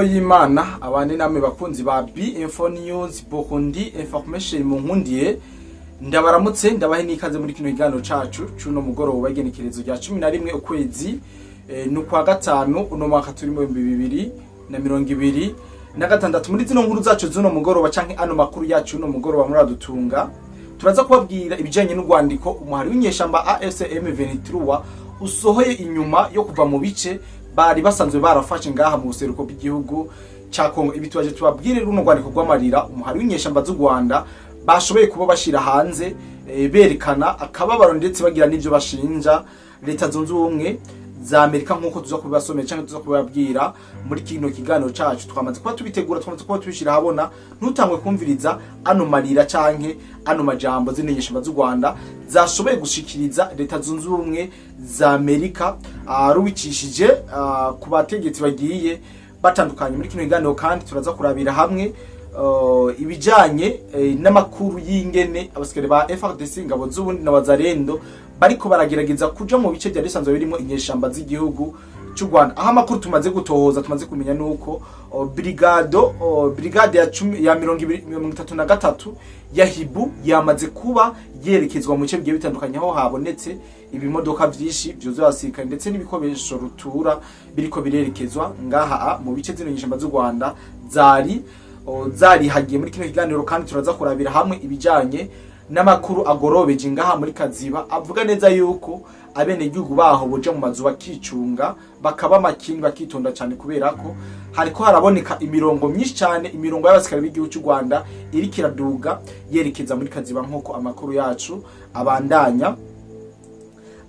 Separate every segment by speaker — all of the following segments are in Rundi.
Speaker 1: Y'Imana abane namwe, bakunzi ba B Info News Burundi Information. Mu nkundiye ndabaramutse, ndabahe n'ikaze muri kino kiganiro cacu cuno mugoroba, igenekerezo rya 11 ukwezi n'ukwa gatanu, uno mwaka turimo 2026. Muri zino nkuru zacu z'uno mugoroba canke ano makuru yacu uno mugoroba, muradutunga, turaza kubabwira ibijanye n'urwandiko umuhari w'inyeshamba AFC M23 usohoye inyuma yo kuva mu bice bari basanzwe barafashe ngaha mu buseruko bw'igihugu ca Kongo. Ibi tubaje tubabwire runo rwandiko rw'amarira umuhari w'inyeshamba z'u Rwanda bashoboye kuba bashira hanze, berekana akababaro ndetse bagira n'ivyo bashinja Leta Zunze Ubumwe za Amerika, nk'uko tuza kubibasomera cyangwa tuza kubibabwira muri kino kiganiro cacu. Twamaze kuba tubitegura, twamaze kuba tubishira ahabona. Ntutangwe kumviriza ano marira canke ano majambo zino nyeshamba z'u Rwanda zashoboye gushikiriza Leta Zunze Ubumwe za Amerika, rubicishije ku bategetsi bagiye batandukanye. Muri kino kiganiro kandi turaza kurabira hamwe ibijanye n'amakuru y'ingene abasikare ba FARDC, ingabo z'Uburundi na Wazalendo bariko baragerageza kuja mu bice byari bisanzwe birimo inyeshamba z'igihugu cy'u Rwanda, aho amakuru tumaze gutohoza, tumaze kumenya nuko brigade ya cumi, ya 20, 33 ya Hibu yamaze kuba yerekezwa mu bice bigiye bitandukanye, aho habonetse ibimodoka vyinshi vyuzuye abasirikare ndetse n'ibikoresho rutura biriko birerekezwa ngaha mu bice zino nyeshamba z'u Rwanda zari zarihagiye. Muri kino kiganiro kandi turaza kurabira hamwe ibijanye n'amakuru agorobeje ngaha muri Kaziba, avuga neza yuko abenegihugu baho boja mu mazu bakicunga, bakaba makini, bakitonda cyane, kubera ko hariko haraboneka imirongo myinshi cyane, imirongo y'abasikare b'igihugu cy'u Rwanda iriko iraduga yerekeza muri Kaziba, nk'uko amakuru yacu abandanya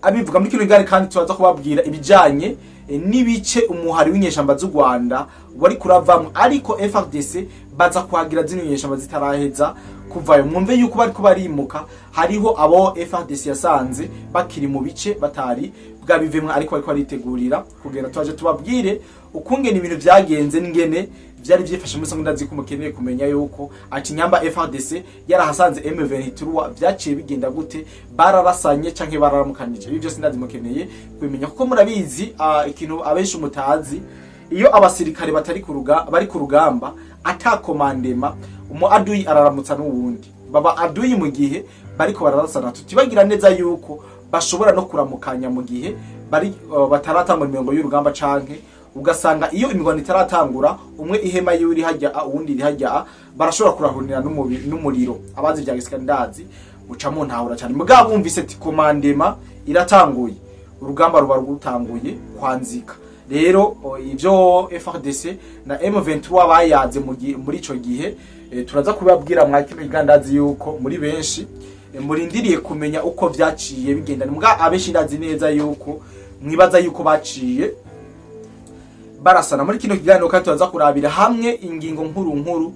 Speaker 1: abivuga. Muri kino kiganiro kandi turaza kubabwira ibijanye n'ibice umuhari w'inyeshamba z'u Rwanda wari kuravamwo, ariko FARDC baza kuhagira zino nyeshamba zitaraheza kuvayo. Mwumve yuko bariko barimuka, hariho abo FARDC yasanze bakiri mu bice batari bwabivemwo, ariko bariko baritegurira kugenda. Twaje tubabwire ukungene ibintu vyagenze n'ingene vyari vyifashe muri ndazi ko mukeneye kumenya yuko ati nyamba FARDC yarahasanze M23, vyaciye bigenda gute, bararasanye canke bararamukanije? Ibi byose ndazi mukeneye kubimenya, kuko murabizi, ikintu abenshi mutazi, iyo abasirikare batari kuruga bari ku rugamba ata commandement, umu aduyi araramutsa n'uwundi, baba aduyi mu gihe bariko bararasana. Tutibagira neza yuko bashobora no kuramukanya mu gihe bari bataratangura imirongo y'urugamba, canke ugasanga iyo imirwano itaratangura, umwe ihema yiwe iri hajya a, uwundi iri hajya a, barashobora kurahurira n'umuriro. Abazi vya gisirikare ndazi muca mu ntahura cyane. Mugabo bumvise ati commandement iratanguye, urugamba ruba rutanguye kwanzika. Rero ivyo FARDC na M23 bayaze muri ico gihe, turaza kubabwira mwa kino kigandazi yuko muri benshi murindiriye kumenya uko vyaciye bigenda. Mbwa abenshi ndazi neza yuko mwibaza yuko baciye barasana. Muri kino kiganiro kandi turaza kurabira hamwe ingingo nkuru nkuru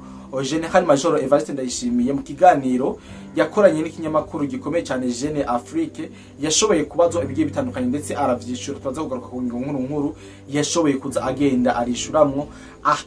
Speaker 1: General Major Evariste Ndayishimiye, mu kiganiro yakoranye n'ikinyamakuru gikomeye cyane Jeune Afrique, yashoboye kubazwa ibigiye bitandukanye ndetse aravyishura. Turaza kugaruka ku ngingo nkuru nkuru yashoboye kuza agenda arishuramwo.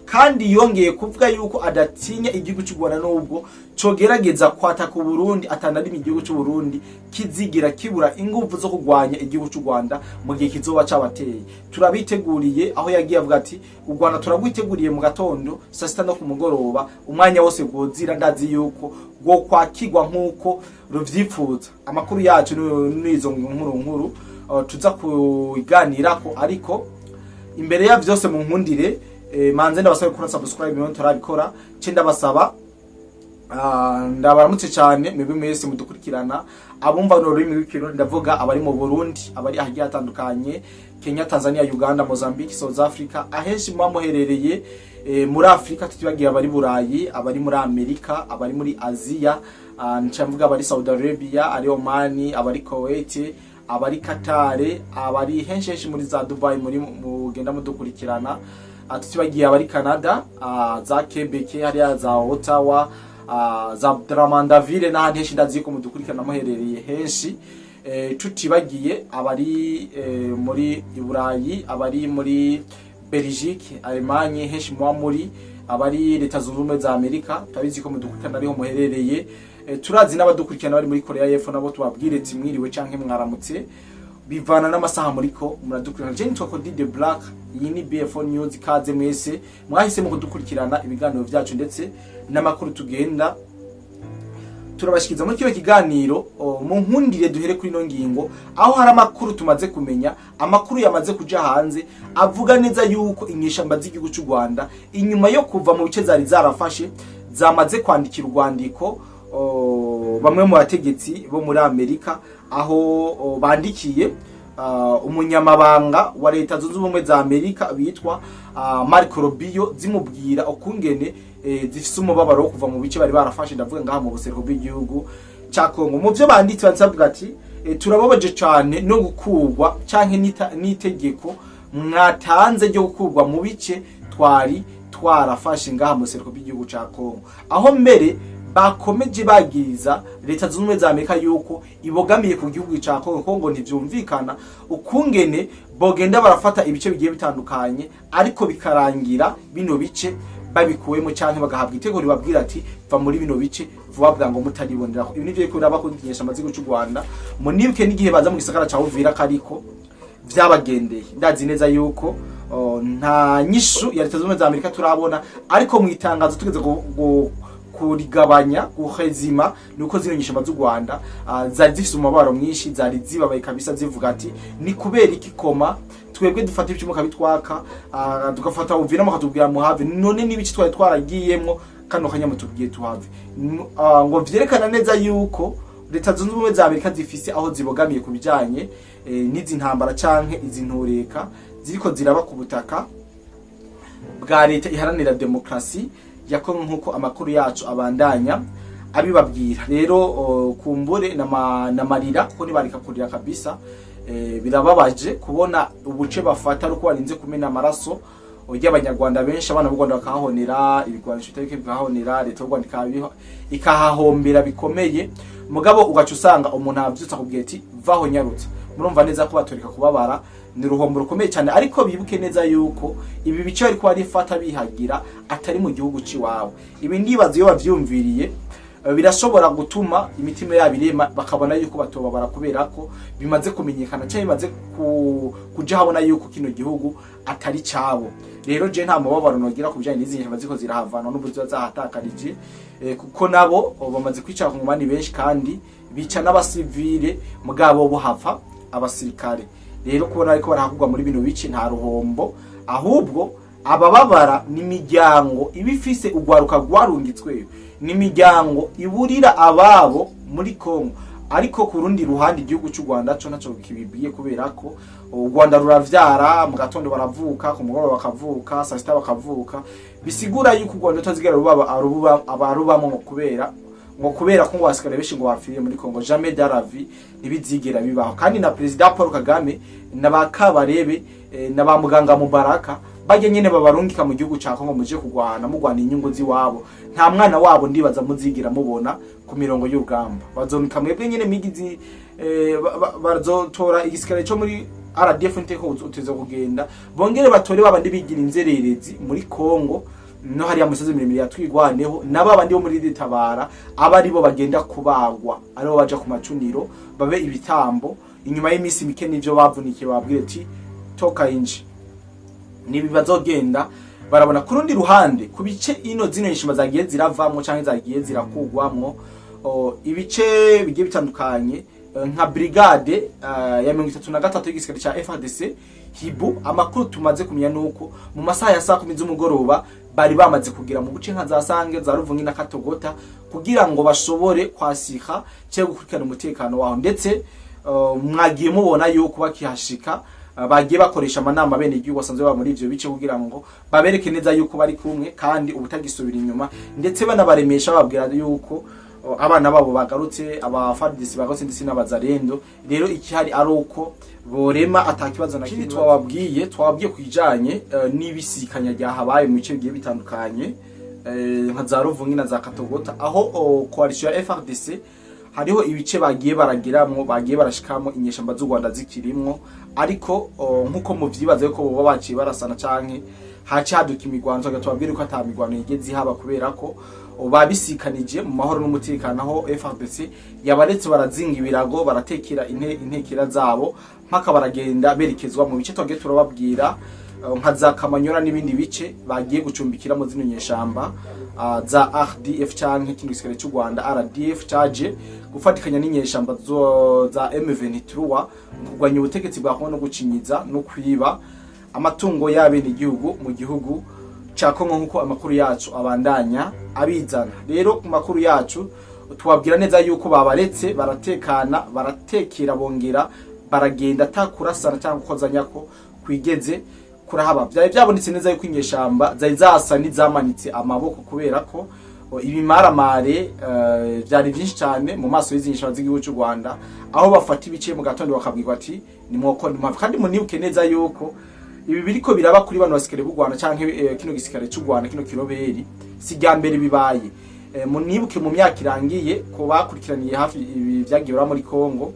Speaker 1: Kandi yongeye kuvuga yuko adatinya igihugu cy'u Rwanda nubwo cogerageza kwataka Uburundi, atanarima igihugu cy'u Burundi kizigira kibura inguvu zo kurwanya igihugu cy'u Rwanda mu gihe kizoba cabateye. Turabiteguriye, aho yagiye avuga ati u Rwanda turagwiteguriye mu gatondo, saa sita no ku mugoroba, umwanya wose rwozira, ndazi yuko rwo kwakirwa nk'uko ruvyifuza. Amakuru yacu n'izo nkuru nkuru tuza kuganirako, ariko imbere ya vyose mu nkundire manze ndabasaba gukora subscribe niba turabikora ce. Ndabasaba, ndabaramutse cyane mwebwe mwese mudukurikirana, abumva no rurimi rw'ikirundi, ndavuga abari mu Burundi, abari ahagiye hatandukanye, Kenya, Tanzania, Uganda, Mozambique, South Africa, ahenshi muba muherereye muri Afrika, tutibagiye abari Burayi, abari muri Amerika, abari muri Aziya, nca mvuga abari Saudi Arabia, ari Oman, abari Kuwait, abari Qatar, abari henshi henshi muri za Dubai, muri mugenda mudukurikirana, tutibagiye abari Canada, za Quebec, hariya za Ottawa, za Drummondville n'ahandi henshi, ndazi ko mudukurikirana muherereye henshi, tutibagiye abari muri Burayi, abari muri Belgique, Allemagne, henshi muba muri, abari Leta Zunze Ubumwe za Amerika, turabizi ko mudukurikirana ariho muherereye. Turazi n'abadukurikirana bari muri Korea y'Epfo, nabo tubabwire ati mwiriwe canke mwaramutse. Bivana n'amasaha muriko muradukurikirana. Je nitwa Cody the Black, iyi ni BF4 News. Kaze mwese mwahisemo kudukurikirana ibiganiro vyacu ndetse n'amakuru tugenda turabashikiza muri kino kiganiro. Mu nkundire duhere kuri ino ngingo, aho hari amakuru tumaze kumenya, amakuru yamaze kuja hanze avuga neza yuko inyeshamba z'igihugu cy'u Rwanda, inyuma yo kuva mu bice zari zarafashe, zamaze kwandikira urwandiko bamwe mu bategetsi bo muri Amerika, aho bandikiye umunyamabanga wa Leta Zunze Ubumwe za Amerika bitwa Marco Rubio, zimubwira ukungene zifise umubabaro wo kuva mu bice bari barafashe, ndavuga ngaha mu buseruko bw'igihugu ca Kongo. Mu vyo banditse, banditse bavuga ati: "Turababaje cane no gukurwa canke n'itegeko mwatanze ryo gukurwa mu bice twari twarafashe ngaha mu buseruko bw'igihugu ca Kongo", aho mbere bakomeje bagiriza Leta Zunze Ubumwe za Amerika yuko ibogamiye ku gihugu ca Kongo, ko ngo ntivyumvikana ukungene bogenda barafata ibice bigiye bitandukanye, ariko bikarangira bino bice babikuwemo canke bagahabwa itegeko ribabwira ati: "Va muri bino bice vuba bwango mutariboneraho." Ibi nivyo biriko biraba ku inyeshamba z'igihugu c'u Rwanda. Munibuke n'igihe baza mu gisagara ca Uvira kariko vyabagendeye. Ndazi neza yuko nta nyishu ya Leta Zunze Ubumwe za Amerika turabona, ariko mu itangazo tugeze kurigabanya guhezima nuko zino nyeshamba z'u Rwanda zari zifise umubabaro mwinshi, zari zibabaye kabisa, zivuga ati: "Ni kubera iki koma twebwe dufata ibice mukabitwaka, tugafata Uvira mukatubwira muhave? None n'ibice twari twaragiyemwo, kano kanya mutubwiye tuhave?" Ngo vyerekana neza yuko Leta Zunze Ubumwe za Amerika zifise aho zibogamiye ku bijanye n'izi ntambara canke izi ntureka ziriko ziraba ku butaka bwa Leta Iharanira Demokarasi ya Kongo, nk'uko amakuru yacu abandanya abibabwira. Rero kumbure namarira kuko nibarika kurira kabisa. Birababaje kubona ubuce bafata ari uko barinze kumena amaraso y'Abanyarwanda benshi, abana b'u Rwanda bakahahonera, ibigwanisho bitari bike bikahahonera, Leta y'u Rwanda ikahahombera bikomeye. Mugabo ugaca usanga umuntu avyutse akubwira ati: "Vaho nyarutse." Murumva neza ko batoreka kubabara, ni uruhombo rukomeye cyane. Ariko bibuke neza yuko ibi bice bariko barifata bihagira atari mu gihugu ciwabo. Ibi ndibaza iyo bavyumviriye, birashobora gutuma imitima yabo irema, bakabona yuko batobabara, kubera ko bimaze kumenyekana cyangwa bimaze kuja habona yuko kino gihugu atari cabo. Rero je nta mubabaro nogira ku bijanye n'izi nyeshamba ziko zirahavanwa n'ubu ziba zahatakarije, kuko nabo bamaze kwicara ku ngoma ni benshi kandi bica n'abasivile, mugabo bo hapfa abasirikare. Rero kubona ariko barahakugwa muri bino bice nta ruhombo, ahubwo abababara ni imiryango iba ifise urwaruka rwarungitsweyo, ni imiryango iburira ababo muri Kongo. Ariko ku rundi ruhande, igihugu cy'u Rwanda co ntaco kibibwiye, kubera ko u Rwanda ruravyara, mu gatondo baravuka, ku mugoroba bakavuka, saa sita bakavuka. Bisigura yuko u Rwanda rutazigera rubaba aruba abarubamo ngo kubera ko ngo abasikare benshi ngo bapfiriye muri Kongo. Jamais de la vie, ntibizigera bibaho. Kandi na Perezida Paul Kagame na ba Kabarebe na ba muganga Mubaraka bajya nyene babarungika mu gihugu ca Kongo muje kugwana, mugwana inyungu ziwabo, nta mwana wabo ndibaza muzigira mubona ku mirongo y'urugamba. Bazomika mwebwe nyene migizi, bazotora igisikare co muri RDF nteko uteze kugenda, bongere batore babandi bigira inzererezi muri Kongo no hariya musozi miremire ya Twigwaneho, nabo abandi bo muri Ritabara, aba aribo bagenda kubagwa, aribo baja ku macuniro babe ibitambo. Inyuma y'iminsi mike nivyo bavunikiye babwire ati: "Toka inji." Nibi bazogenda barabona. Ku rundi ruhande, ku bice ino zino nyeshamba zagiye ziravamwo canke zagiye zirakugwamwo, ibice bigiye bitandukanye, nka brigade ya 33 y'igisirikare ca FARDC Hibu, amakuru tumaze kumenya nuko mu masaha ya saa 10 z'umugoroba bari bamaze kugira mu buce nka za Sange, za Ruvungi na Katogota, kugira ngo bashobore kwasika cyangwa gukurikirana umutekano waho. Ndetse mwagiye mubona yuko bakihashika bagiye bakoresha amanama bene igihugu basanzwe baba muri ivyo bice, kugira ngo babereke neza yuko bari kumwe kandi ubutagisubira inyuma, ndetse banabaremesha bababwira yuko abana babo bagarutse, aba FARDC bagarutse ndetse n'Abazarendo. Rero ikihari ari uko borema atakibazo na kimwe. Twababwiye kwijanye n'ibisikanya ryahabaye mu bice bigiye bitandukanye, nka za Ruvungi na za Katogota, aho coalition ya FARDC hariho ibice bagiye baragiramwo, bagiye barashikamo inyeshamba z'u Rwanda zikirimwo. Ariko nkuko muvyibaza yuko boba baciye barasana canke Haca haduka imigwano, tubabwire ko ata migwano yigeze ihaba, kubera ko babisikanije mu mahoro n'umutekano, aho FARDC yabaretse barazinga ibirago, baratekera intekera zabo, mpaka baragenda berekezwa mu bice twagiye turababwira, nka za Kamanyora n'ibindi bice bagiye gucumbikiramo zino nyeshamba za RDF canke kino gisirikare cy'u Rwanda RDF caje gufatikanya n'inyeshamba za M23 mu kurwanya ubutegetsi bwa Kongo no gucinyiza no kwiba amatungo y'abenegihugu mu gihugu ca Kongo, nkuko amakuru yacu abandanya abizana. Rero ku makuru yacu tubabwira neza yuko babaretse baratekana, baratekera, bongera baragenda atakurasana cyangwa gukozanyako kwigeze kurahaba. Byari byabonetse neza yuko inyeshamba zari zasa n'izamanitse amaboko, kubera ko ibimaramare byari byinshi cyane mu maso y'izi nyeshamba z'igihugu cy'u Rwanda, aho bafata ibice mu gatondo bakabwirwa ati nimwoko nimwave. Kandi munibuke neza yuko ibi biriko biraba kuri bano basikare b'u Rwanda canke kino gisikare cy'u Rwanda, kino kiroberi, si rya mbere bibaye. Munibuke mu myaka irangiye, ko bakurikiraniye hafi ibi vyagiye biraba muri Kongo,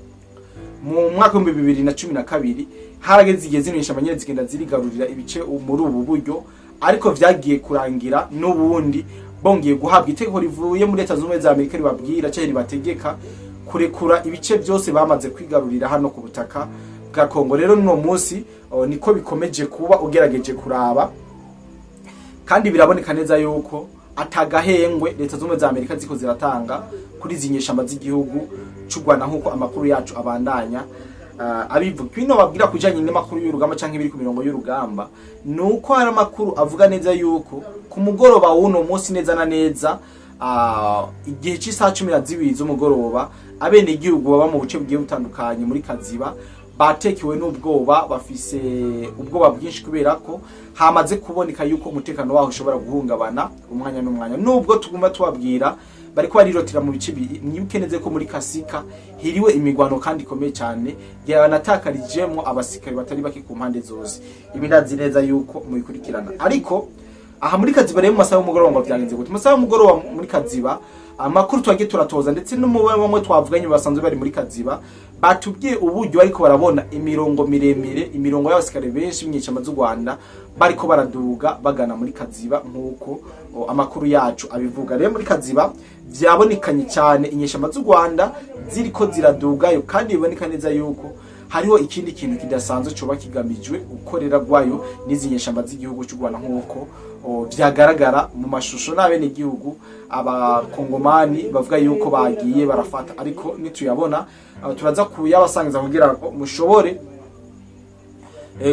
Speaker 1: mu mwaka w'2012 harageze igihe zino nyeshamba nyene zigenda zirigarurira ibice muri ubu buryo, ariko vyagiye kurangira n'ubundi bongeye guhabwa itegeko rivuye muri Leta Zunze Ubumwe za Amerika ribabwira canke ribategeka kurekura ibice byose bamaze kwigarurira hano ku butaka bwa Kongo. Rero n'uno munsi niko bikomeje kuba ugerageje kuraba, kandi biraboneka neza yuko atagahengwe Leta Zunze Ubumwe za Amerika ziko ziratanga kuri izi nyeshamba z'igihugu c'u Rwanda, nk'uko amakuru yacu abandanya abivuga. Bino babwira kujanye n'amakuru y'urugamba canke ibiri ku mirongo y'urugamba, nuko hari amakuru avuga neza yuko ku mugoroba w'uno munsi, neza na neza igihe c'isaha 12 z'umugoroba, abenegihugu baba mu buce bugiye butandukanye muri Kaziba batekewe n'ubwoba, bafise ubwoba bwinshi, kubera ko hamaze kuboneka yuko umutekano waho ushobora guhungabana umwanya n'umwanya, nubwo tuguma tubabwira bariko barirotira mu bice. Mwibuke neza ko muri Kasika hiriwe imigwano kandi ikomeye cyane, yanatakarijemwo abasikari batari bake ku mpande zose. Ibi ndazi neza yuko mubikurikirana. Ariko aha muri Kaziba rero, mu masaha y'umugoroba ngo byagenze gute? Mu masaha y'umugoroba muri Kaziba, amakuru twagiye turatoza, ndetse n'umubare bamwe twavuganye basanzwe bari muri Kaziba, batubwiye uburyo ariko barabona imirongo miremire, imirongo y'abasikare benshi b'inyeshamba z'u Rwanda bariko baraduga bagana muri Kaziba, nk'uko amakuru yacu abivuga. Rero muri Kaziba vyabonekanye cyane inyeshamba z'u Rwanda ziriko ziradugayo, kandi biboneka neza yuko hariho ikindi kintu kidasanzwe coba kigamijwe gukorera gwayo n'izi nyeshamba z'igihugu cy'u Rwanda, nk'uko vyagaragara mu mashusho n'abenegihugu abakongomani bavuga yuko bagiye barafata. Ariko nituyabona turaza kuyabasangiza kugira ngo mushobore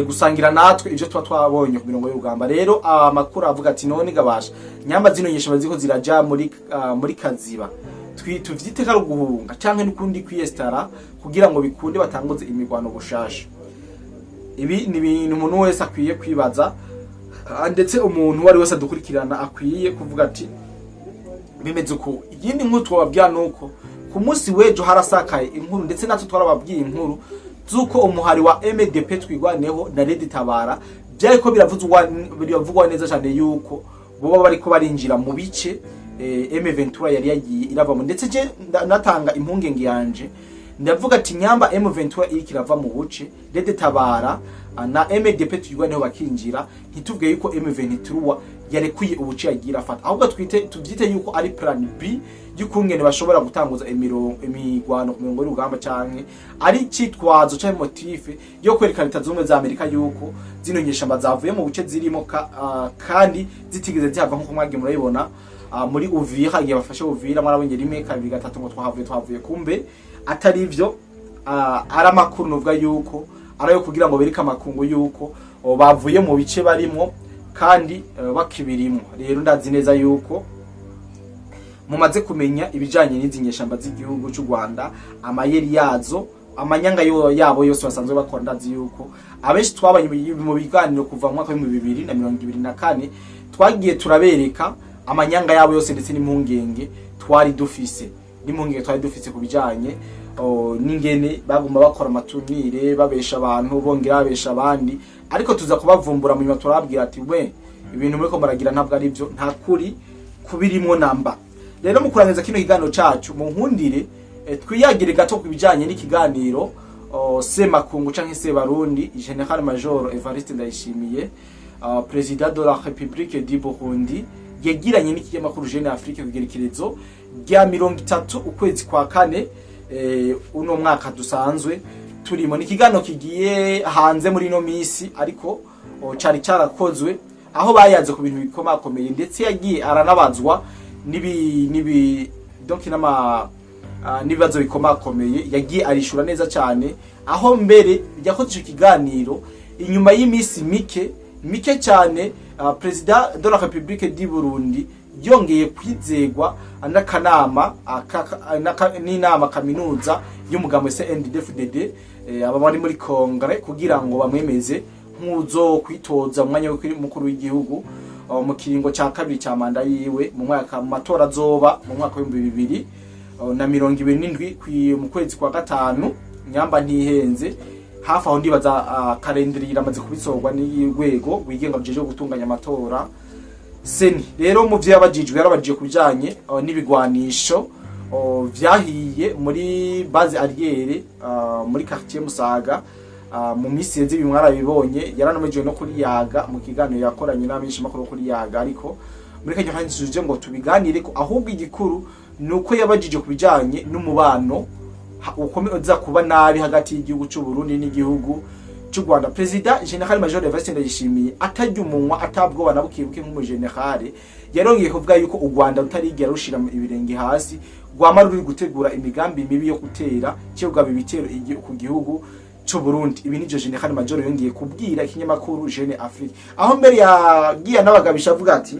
Speaker 1: gusangira natwe ivyo tuba twabonye ku mirongo y'urugamba. Rero amakuru avuga ati: none gabasha nyamba zino nyeshamba ziko ziraja muri Kaziba, tuvyite ko ari uguhunga canke n'ukundi kwiyestara kugira ngo bikunde batanguze imigwano bushasha? Ibi ni ibintu umuntu wese akwiye kwibaza, ndetse umuntu uwo ari wese adukurikirana akwiye kuvuga ati bimeze uku. Iyindi nkuru twababwira nuko ku munsi w'ejo harasakaye inkuru, ndetse natwe twarababwiye inkuru z'uko umuhari wa MDP Twigwaneho na Red Tabara byariko biravugwa neza cyane yuko boba bariko barinjira mu bice M23 yari yagiye iravamo. Ndetse je natanga impungenge yanje, ndavuga ati nyamba M23 iriko irava mu buce, Red Tabara na MDP Twigwaneho bakinjira, ntituvuge yuko M23 yarekuye ubuce yagiye irafata, ahubwo twite tubyite yuko ari plan B y'ukungene bashobora gutanguza imigwano ku mirongo y'urugamba, canke ari icitwazo canke motif yo kwerekana Leta Zunze Ubumwe za Amerika yuko zino nyeshamba zavuye mu buce zirimo kandi zitigeze zihava, nkuko mwagiye murabibona muri Uvira, igihe bafashe Uvira mwarabonye rimwe, kabiri, gatatu ngo twahavuye, twahavuye, kumbe atari ivyo. Ari amakuru nuvuga yuko ari ayo kugira ngo bereke amakungu yuko bavuye mu bice barimwo kandi bakibirimwo. Rero ndazi neza yuko mumaze kumenya ibijanye n'izi nyeshamba z'igihugu cy'u Rwanda, amayeri yazo, amanyanga yabo yose basanzwe bakora. Ndazi yuko abenshi twabanye mu biganiro kuva mu mwaka w'2024, twagiye turabereka amanyanga yabo yose, ndetse n'impungenge twari dufise ku bijanye n'ingene baguma bakora amatunire, babesha abantu, bongera babesha abandi, ariko tuza kubavumbura mu nyuma, turababwira ati we ibintu muriko muragira ntabwo ari byo, nta kuri kubirimwo namba. Rero mu kurangiza kino kiganiro cacu, mu nkundire twiyagire gato ku bijanye n'ikiganiro Semakungu canke Sebarundi Général Major Evariste Ndayishimiye. Président de la République du Burundi yagiranye n'ikinyamakuru Jeune Afrique kugerekerezo rya 30 ukwezi kwa kane uno mwaka dusanzwe turimo. Ni ikiganiro kigiye hanze muri ino misi, ariko cari carakozwe aho bayaze ku bintu bikomakomeye, ndetse yagiye aranabazwa nibi donc n'ama n'ibibazo bikomakomeye, yagiye arishura neza cyane. Aho mbere yakoze ico kiganiro inyuma y'imisi mike mike cyane Président de la République du Burundi yongeye kwizegwa n'akanama n'inama kaminuza y'umugambi CNDD-FDD, aba bari muri congrès, kugira ngo bamwemeze nk'uzo kwitoza mu mwanya w'umukuru w'igihugu mu kiringo ca kabiri ca manda yiwe mu mwaka mu matora azoba mu mwaka w'2027 mu kwezi kwa gatanu, nyamba ntihenze. Hafi aho ndibaza calendrier iramaze kubisorwa n'urwego rwigenga rujejwe gutunganya amatora, CENI. Rero mu vyo yabajijwe, yarabajijwe ku bijanye n'ibigwanisho vyahiye muri base arrière muri quartier Musaga mu misi iheze. Ibi mwarabibonye, yaranamejwe no kuri Yaga mu kiganiro yakoranye n'abamenyesha makuru kuri Yaga. Ariko muri kanya kanya ngo tubiganire ko, ahubwo igikuru nuko yabajije ku bijanye n'umubano ukomeza kuba nabi hagati y'igihugu cy'u Burundi n'igihugu cy'u Rwanda. Président Général Major Evariste Ndayishimiye atarya umunwa, atabwoba na bukebuke nk'umugeneral, yarongeye kuvuga yuko u Rwanda rutarigera rushira ibirenge hasi, rwama ruri gutegura imigambi mibi yo gutera cyangwa ibitero ku gihugu cy'u Burundi. Ibi nivyo Général Major yongeye kubwira ikinyamakuru Jeune Afrique, aho mbere yagiye anabagabisha avuga ati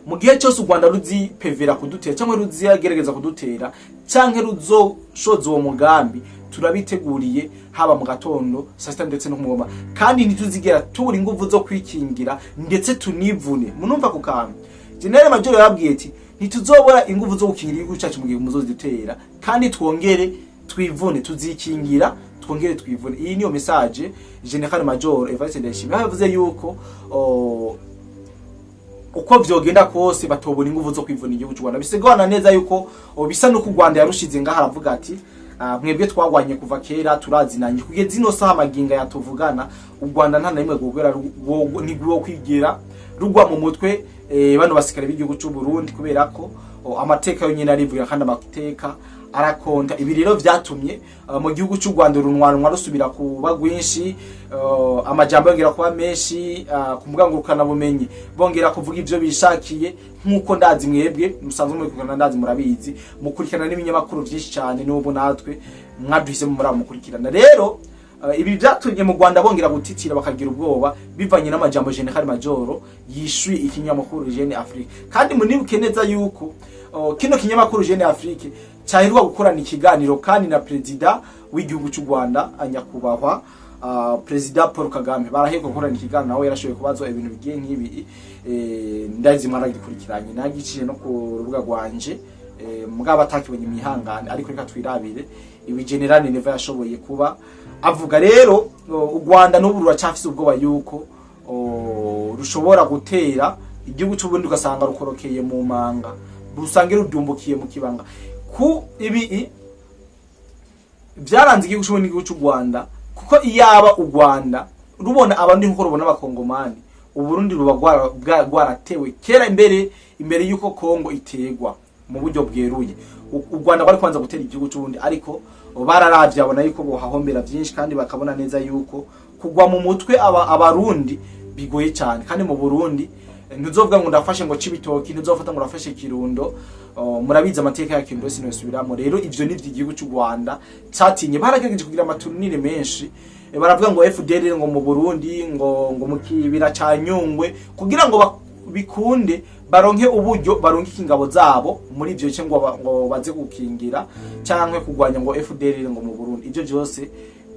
Speaker 1: mu gihe cyose u Rwanda ruzipevera kudutera cyangwa ruzigerageza kudutera canke ruzoshoza uwo mugambi, turabiteguriye haba mu gatondo, saa sita ndetse no ku mugoroba, kandi ntituzigera tubura inguvu zo kwikingira ndetse tunivune. Munumva ku kantu Général Major yababwiye ati ntituzobora inguvu zo gukingira igihugu cyacu mu gihe muzozidutera, kandi twongere twivune, tuzikingira twongere twivune. Iyi niyo message Général Major Evariste Ndayishimiye yavuze yuko uko vyogenda kose batobona inguvu zo kwivuna igihugu cy'u Rwanda. Bisigana neza yuko bisa nuko u Rwanda yarushize ngaha, aravuga ati mwebwe twagwanye kuva kera, turazinanye kugeza ino saha maginga yatuvugana. U Rwanda nta na rimwe rwogera ntigwo kwigira rugwa mu mutwe bano basikare b'igihugu cy'u Burundi, kubera ko amateka yonyine arivuga kandi amateka arakonta. Ibi rero vyatumye mu gihugu cy'u Rwanda urunwanwa rusubira kuba rwinshi, amajambo yongera kuba menshi ku mbuga ngurukanabumenyi, bongera kuvuga ivyo bishakiye, nk'uko ndazi mwebwe musanzwe mukurikirana, ndazi murabizi, mukurikirana n'ibinyamakuru vyinshi cyane, n'ubu natwe mwaduhisemo muri abo mukurikirana. Rero ibi byatumye mu Rwanda bongera gutitira, bakagira ubwoba bivanye n'amajambo Général Major yishuye ikinyamakuru Jeune Afrique. Kandi munibuke neza yuko kino kinyamakuru Jeune Afrique cyaheruka gukorana ikiganiro kandi na Perezida w'igihugu cy'u Rwanda, nyakubahwa Perezida Paul Kagame. Baraheruka gukorana ikiganiro, nawe yarashoboye kubazwa ibintu bigiye nk'ibi. Ndazi mwaragikurikiranye, nagiciye no ku rubuga rwanje, mugabo atakibonye imihangane. Ariko reka twirabire ibi Général Neva yashoboye kuba avuga. Rero u Rwanda n'ubu ruracafise ubwoba yuko rushobora gutera igihugu cy'u Burundi, ugasanga rukorokeye mu manga, rusange rudumbukiye mu kibanga. Ku ibi byaranze igihugu cy'u Burundi n'igihugu cy'u Rwanda, kuko iyaba u Rwanda rubona abandi nkuko rubona abakongomani, Uburundi ruba rwaratewe kera imbere yuko Kongo itegwa mu buryo bweruye. U Rwanda rwari kwanza gutera igihugu cy'u Burundi, ariko bararavye babona yuko bohahombera vyinshi, kandi bakabona neza yuko kugwa mu mutwe abarundi bigoye cyane. Kandi mu Burundi ntuzovuga ngo ndafashe ngo Cibitoki, ntuzofata ngo ndafashe Kirundo. Murabizi amateka ya Kirundo, sinosubiramo. Rero ivyo nivyo igihugu cy'u Rwanda catinye. Baragerageje kugira amatunire menshi, baravuga ngo FDL ngo mu Burundi ngo mu kibira ca Nyungwe, kugira ngo bikunde baronke uburyo barungika ingabo zabo muri ivyo bice ngo baze gukingira canke kugwanya ngo FDL ngo mu Burundi. Ivyo vyose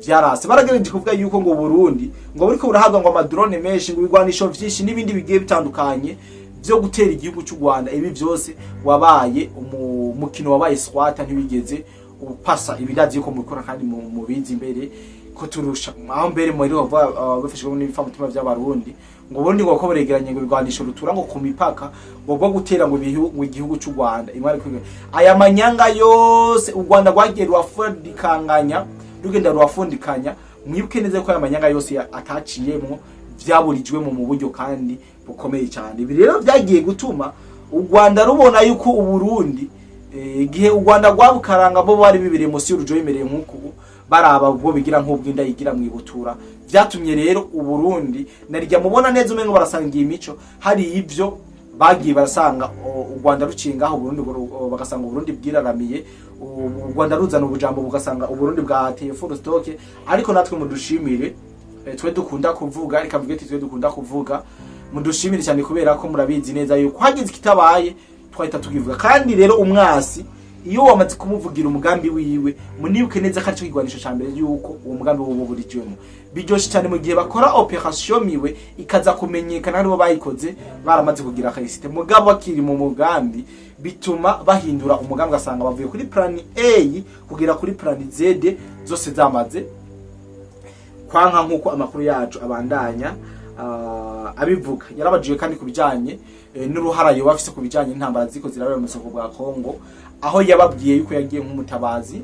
Speaker 1: vyarase. Baragerageje kuvuga yuko ngo Burundi ngo buriko burahabwa ngo amadrone menshi, ngo ibigwanisho vyinshi n'ibindi bigiye bitandukanye vyo gutera igihugu cy'u Rwanda. Ibi vyose wabaye umukino, wabaye swata, ntibigeze upasa. Ibidazi yuko mubikora kandi mubizi imbere ko turusha aho mbere muri bafashwe n'ibifamutima by'abarundi ngo ubundi ngo ko buregeranye ngo ibigwanisho rutura ngo ku mipaka ngo bwo gutera ngo igihugu cy'u Rwanda. Imari aya manyanga yose u Rwanda rwagiye rurafundikanganya, rugenda rurafundikanya. Mwibuke neza ko aya manyanga yose ataciyemwo. vyaburijwemo mu buryo kandi bukomeye cyane. Ibi rero byagiye gutuma u Rwanda rubona yuko u Burundi, igihe u Rwanda rwabukaranga, bo bari bibereye munsi y'urujo, bimereye nk'uku baraba ubwo bigira nk'ubwinda yigira mwibutura. Vyatumye rero u Burundi narirya mubona neza umengo barasangiye imico, hari ivyo bagiye barasanga u Rwanda ruciye ngaho Burundi, bagasanga u Burundi bwiraramiye, u Rwanda ruzana ubujambo, bugasanga u Burundi bwateye full stock. Ariko natwe mudushimire, twe dukunda kuvuga, reka mvuge ati twe dukunda kuvuga, mudushimire cyane, kubera ko murabizi neza yuko hagize ikitabaye twahita tukivuga. Kandi rero umwasi iyo wamaze kumuvugira umugambi wiwe, munibuke neza ko aricyo kigwanisho ca mbere yuko uwo mugambi wowe burijwemo. Biryoshe cyane mu gihe bakora opération miwe ikaza kumenyekana aribo bayikoze, baramaze kugira réussite, mugabo bakiri mu mugambi bituma bahindura umugambi, ugasanga bavuye kuri plan A kugera kuri plan Z, zose zamaze kwanka, nk'uko amakuru yacu abandanya abivuga. Yarabajijwe kandi ku bijanye n'uruhara yoba afise ku bijanye n'intambara ziko zirabera mu buseruko bwa Kongo, aho yababwiye yuko yagiye nk'umutabazi,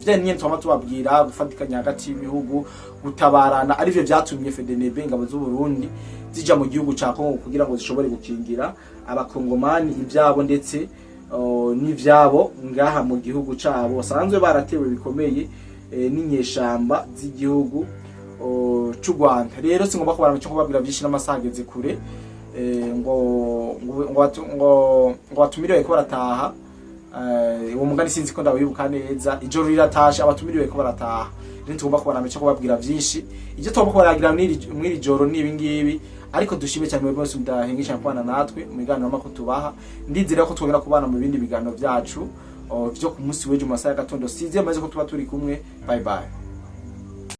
Speaker 1: vya nyene twama tubabwira, gufatikanya hagati y'ibihugu, gutabarana, arivyo vyatumye FDNB, ingabo z'u Burundi, zija mu gihugu ca Kongo kugira ngo zishobore gukingira abakongomani ivyabo ndetse n'ivyabo ngaha mu gihugu cabo basanzwe baratewe bikomeye n'inyeshamba z'igihugu c'u Rwanda. Rero singomba kubara cyo kubabwira byinshi, n'amasaha ageze kure, ngo batumiriwe ko barataha. Uwo mugani sinzi ko ndawibuka neza, ijoro riratashe abatumiriwe ko barataha. Rero tugomba kubara cyo kubabwira byinshi, ibyo tugomba kubaragira mw'iri joro ni ibi ngibi. Ariko dushime cyane mwebwe mwese mudahengesha kubana natwe mu biganiro makuru tubaha. Ndizera ko twongera kubana mu bindi biganiro byacu vyo ku munsi w'ejo mu masaha y'agatondo size maze ko tuba turi kumwe. Bye bye.